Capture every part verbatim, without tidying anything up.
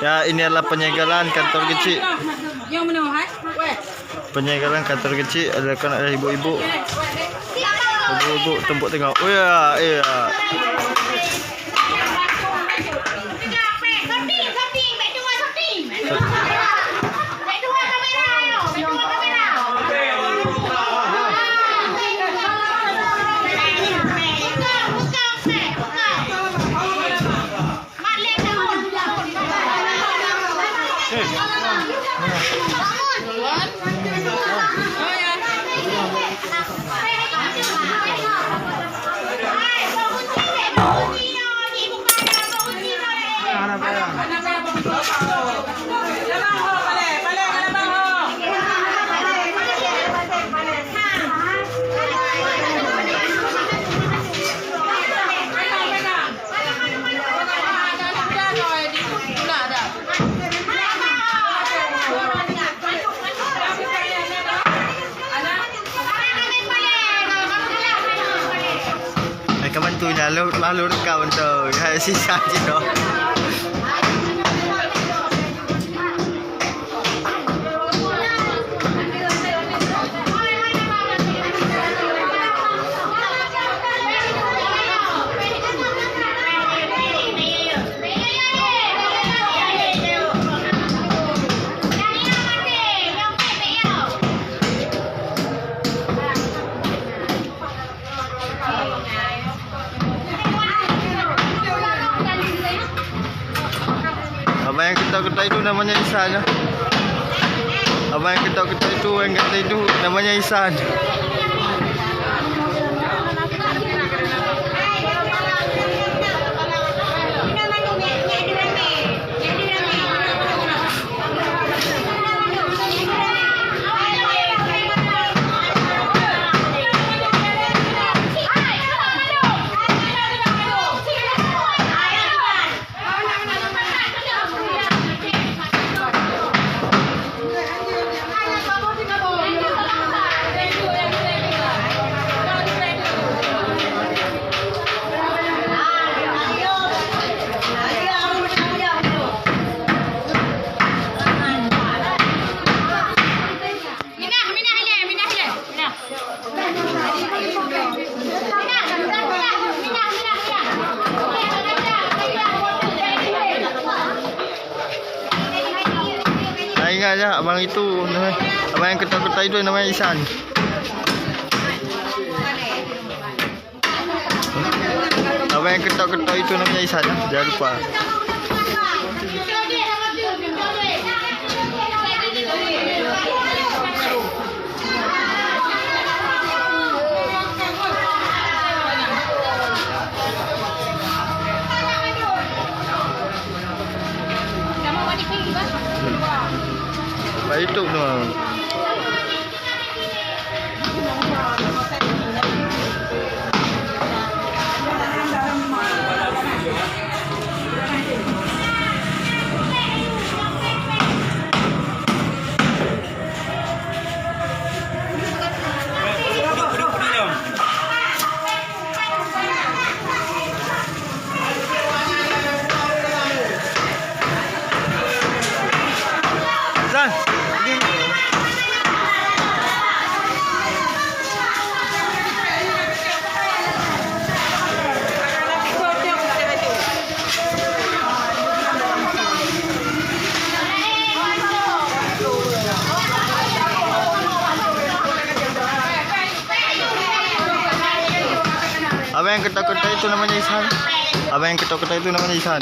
Ya, ini adalah penyegelan kantor kecil. Yang mana, hai? Penyegelan kantor kecil dilakukan oleh ibu-ibu. Ibu-ibu tumpuk tengok. Oh ya, iya. Hai, kawan tu nya, lalu, lalu rekam tu. Hai, sisa je tu. Abang yang ketok-ketok itu namanya Ihsan, ya. Abang yang ketok-ketok itu, yang kata itu namanya Ihsan. Minah, minah ilèe, minah ilèe. Minah. Nah, ingat ya, abang itu, abang yang ketok-ketok itu namanya Ihsan. Abang yang ketok-ketok itu namanya Ihsan, ya? Jangan lupa. Pak YouTube tu. Abang yang ketok-ketok itu namanya Ihsan. Abang yang ketok-ketok itu namanya Ihsan.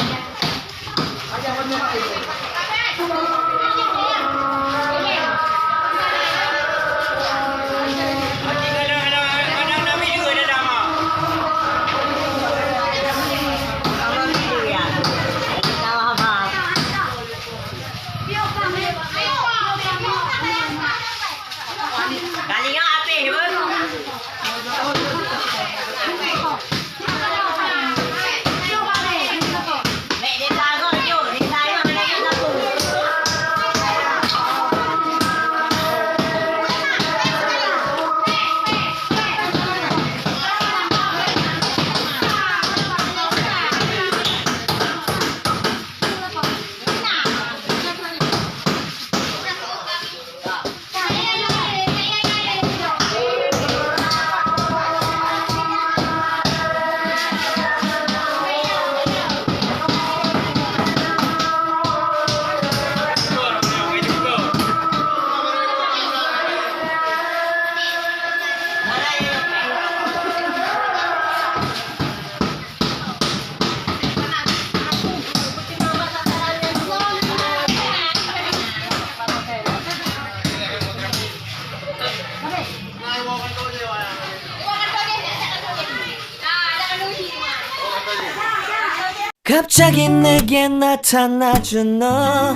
갑자기 내게 나타나준 너.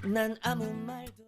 난 아무 말도